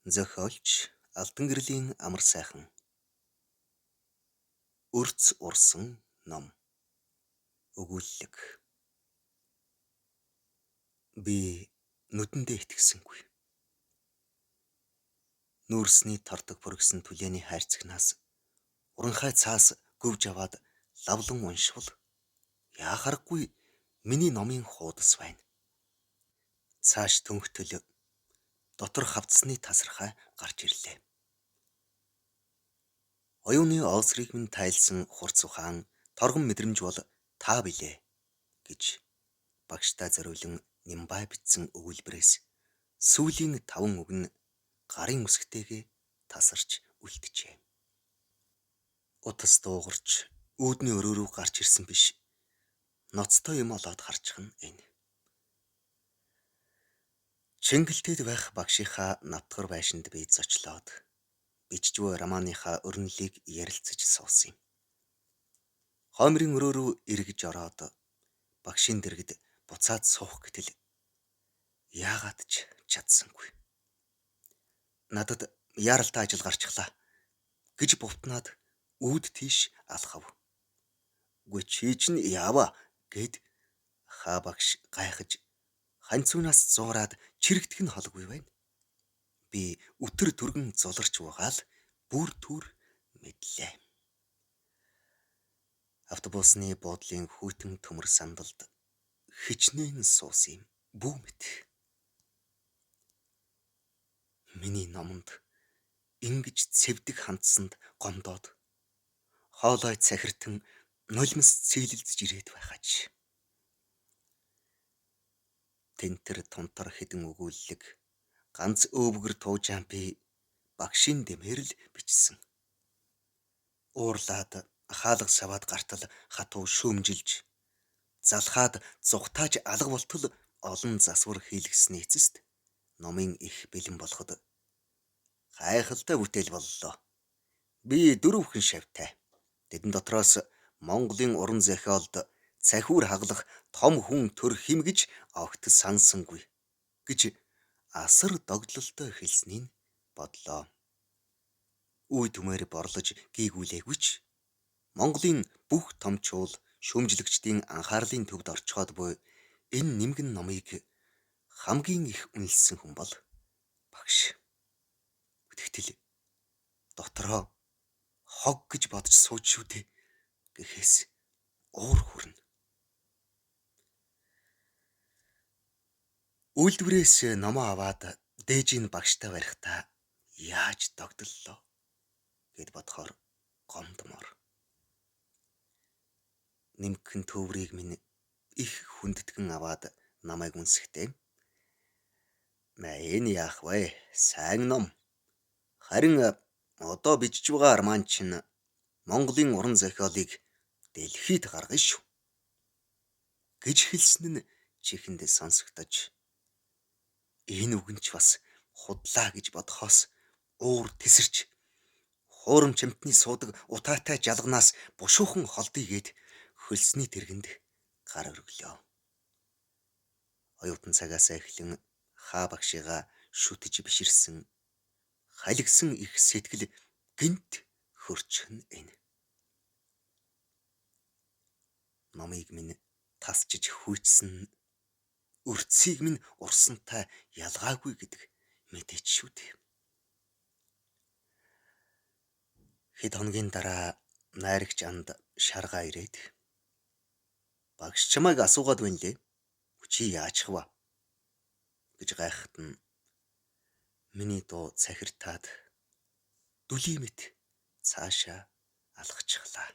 Зохиолч Алтан гэрлийн Амар сайхан. Өрц урсан ном. Өгүүллэг. Би нүдэндээ итгэсэнгүй. Нүүрсний тордог бүргсэн түлээний хайрцагнаас уранхай цаас гүвж аваад лавлан уншвал яах аргагүй миний номын хуудас байна. Цааш төнхтөл дотор хавтсны тасархай гарч ирлээ. Оюуны оосрыг минь тайлсан хурц ухаан торгон мэдрэмж бол та билээ гэж багштай зориулан Нямбай бичсэн өгүүлбэрээс сүүлийн 5 үг нь гарын үсгтэйгээ тасарч үлджээ. Утас дуугарч үүдний өрөө рүү гарч ирсэн биш. Ноцтой юм олоод харчих нь энэ. Чингэлтэд байх багшийнхаа навтгар байшинд би зочлоод бичиж буй романыхаа өрнөлийг ярилцаж суусан юм. Хоймрын өрөө рүү эргэж ороод багшийн дэргэд буцаад суух гэтэл яагаад ч чадсангүй. Надад яаралтай ажил гарчихлаа гэж бувтнаад үүд тийш алхав. Үгүй чи чинь яава гэд хаа багш гайхаж ханцуунаас зуураад чирэгдэх нь холгүй байна. Би өтөр түргэн зуларч угаал бүр түр мэдлээ. Автобусны буудлын хүйтэн төмөр сандалд хичнээн суусан юм бүү мэт. Миний номонд ингэж цэвдэг хандсанд гомдоод хоолой цахиртан нулимс цэйлэлдэж ирээд байхаж. Тэнтэр тунтар хэдэн өгүүллэг ганц өвгөр туужаан би багшийн дэмээр л бичсэн. Уурлаад хаалга саваад гартал хатуу шүүмжилж залхаад зугтааж алга болтол олон засвар хийлгэсний эцэст номын их бэлэн болоход гайхалтай бүтээл боллоо. Би 4хэн шавтай. Тэдэн дотроос Монголын уран зохиолд цахиур хаглах том хүн төрөх юм гэж огт сансангүй гэж асар догдлолтой хэлснийг бодлоо. Үе түмээр борлож гийгүүлээгүй ч Монголын бүх том чуул шүүмжлэгчдийн анхаарлын төвд орчхоод буй энэ нимгэн номыг хамгийн их үнэлсэн хүн бол багш. Тэгтэл дотроо хог гэж бодож сууж шүү дээ гэхээс уур хүрнэ. Үйлдвэрээс номоо аваад дээжийн багштай барихтаа яаж догдлолоо гэд бодохоор гомдмоор. Нимгэн төврийг минь их хүндэтгэн аваад намайг үнсэхдээ мэ энэ яах вэ? Сайн ном. Харин одоо бичиж байгаа роман чинь Монголын уран зохиолыг дэлхийд гаргана шүү гэж хэлсэн нь чихэнд сонсогдож энэ үг нь ч бас худлаа гэж бодхоос уур тесэрч хуурамч амьтны суудаг утаатай жалганаас бушуухан холдъё гэд хөлсний тэргэнд гар өргөлөө. Оюутан цагаас эхлэн хаа багшигаа шүтэж биширсэн халигсан их сэтгэл гинт хөрчихнө энэ. Номыг минь тасчиж хүйцсэн өрцгийг минь урсантай ялгаагүй гэдэг мэдээч шүү дээ. Хэд хоногийн дараа найрагч анд шаргаа ирээд багш чамайг асуугаад байна лээ. Чи яачих вэ гэж гайхахад нь миний дуу цахиртаад дүлий мэт цаашаа алхачихлаа.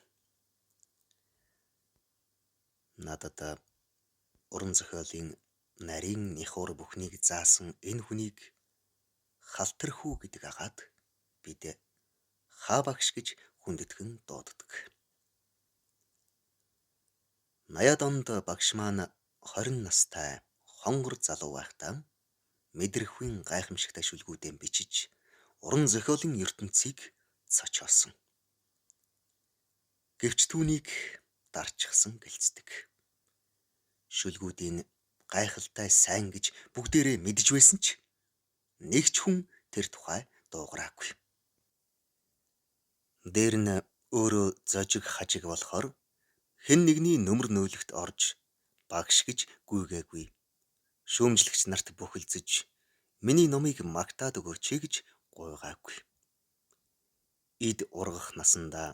Надад уран зохиолын нарийн няхуур бүхнийг заасан энэ хүнийг Халтархүү гэдэг агаад бид хаа багш гэж хүндэтгэн дууддаг. 80-ад онд багш маань 20 настай хонгор залуу байхдаа мэдрэхүйн гайхамшигтай шүлгүүдээ бичиж уран зохиолын ертөнцийг цочоосон. Гэвч түүнийг дарчихсан гэлцдэг. Шүлгүүдийн гайхалтай сайн гэж бүгдээрээ мэдэж байсан ч нэг ч хүн тэр тухай дуугараагүй. Дээр нь өөрөө зожиг хажиг болохоор хэн нэгний нөмөр нөөлөгт орж багш гэж гүйгээгүй. Шүүмжлэгч нарт бөхөлзөж миний номыг магтаад өгөөч гэж гуйгаагүй. Эд ургах насандаа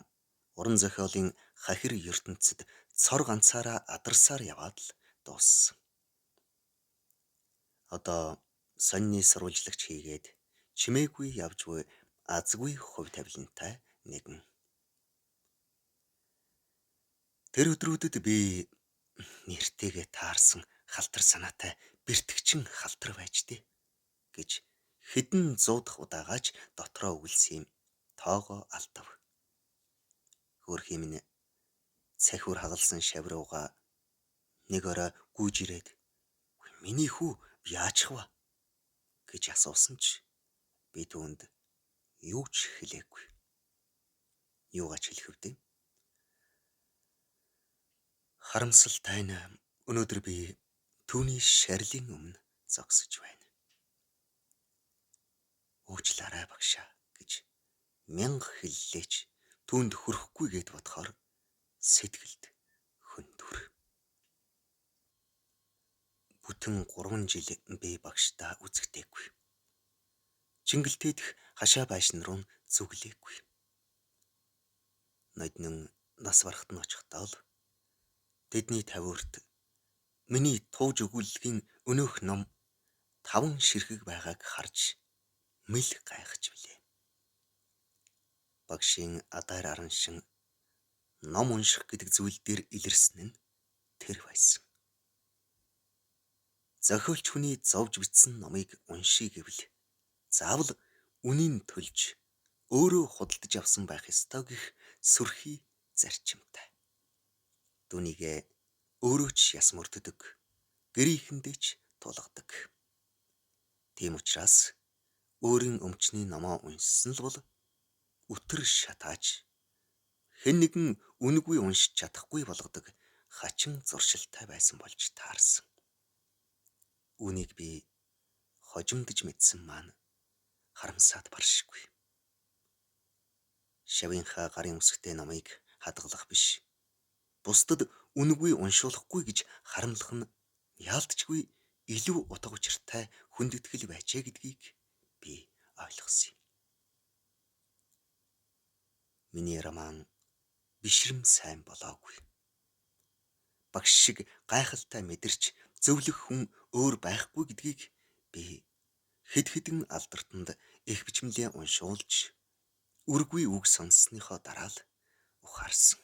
уран зохиолын хахир ертөнцөд цор ганцаараа адарсаар яваад л дууссан. Одоо сонины сурвалжлагч хийгээд чимээгүй явж буй азгүй хувь тавилантай нэгэн. Тэр өдрүүдэд би нэртэйгээ таарсан халтар санаатай бэртгчин халтар байж дээ гэж хэдэн зуудах удаагаач дотроо үгэлсэн юм тоогоо алдав. Хөөрхий минь цахиур хагалсан шаврууга нэг орой гүйж ирээд миний хүү яачих вэ гэж асуусан ч би түүнд юу ч хэлээгүй. Юугаач хэлэх вэ? Харамсалтай нь өнөөдөр би түүний шарлын өмнө зогсож байна. Уучлаарай багшаа гэж мянга хэллээч түүнд хүрэхгүй гэд бодохоор сэтгэлд хөндүр. Бүтэн 3 жил би багшдаа үзэгдээгүй. Чингэлтэй дэх хашаа байшин руу зүглээгүй. Ноднин нас барахт нь очихдоо л тэдний тавиурт миний тууж өгүүллэгийн өнөөх ном 5 ширхэг байгааг харж мэл гайхаж билээ. Багшийн адаар араншин ном унших гэдэг зүйл дээр илэрсэн нь тэр байсан. Зохиолч хүний зовж бичсэн номыг уншия гэвэл заавал үнийн төлж өөрөө худалдаж авсан байх ёстой гэх сүрхий зарчимтай. Түүнийгээ өөрөө ч яс мөрддөг, гэрийнхэндээ ч тулгадаг. Тийм учраас өөрийн өмчний номоо уншсан л бол өтөр шатааж хэн нэгэн үнэгүй уншиж чадахгүй болгодог хачин зуршилтай байсан болж таарсан. Үүнийг би хожимдож мэдсэн маань харамсаад баршгүй. Шавынхаа гарын үсгтэй номыг хадгалах биш, бусдад үнэгүй уншуулахгүй гэж харамлах нь яалтчгүй илүү утга учиртай хүндэтгэл байжээ гэдгийг би ойлгосон юм. Миний роман бишрэм сайн болоогүй. Багш шиг гайхалтай мэдэрч зөвлөх хүн өөр байхгүй гэдгийг би хэд хэдэн алдартанд их бичмлээ уншуулж үргүй үг сонссныхоо дараа л ухаарсан.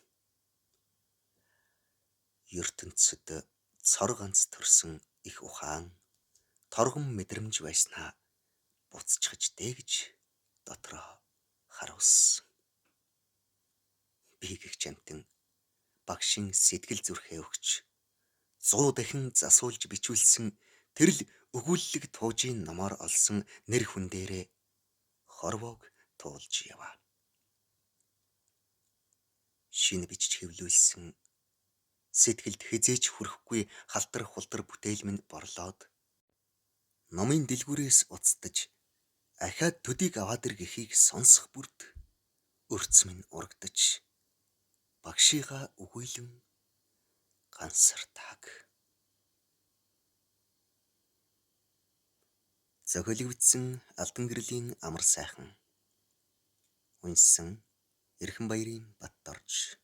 Ертөнцид цор ганц төрсөн их ухаан торгон мэдрэмж байснаа буцчихж дээ гэж дотроо харуулсан. Би гэх чамтан багшийн сэтгэл зүрхээ өгч 100 дахин засуулж бичүүлсэн тэр л өгүүллэг туужийн номоор олсон нэр хүн дээрээ хорвоог туулж яваа. Шинэ бичиж хэвлүүлсэн сэтгэлд хизээч хүрэхгүй халтар хултар бүтээл минь борлоод номын дэлгүүрээс уцтаж ахиад төдийг аваад ир гэхийг сонсох бүрд өрц минь урагдаж багшигаа үгүйлэн гансартаг. Зохиолыг бичсэн Алдан гэрлийн Амар сайхан. Уншсан Эрхэн баярын Батдорж.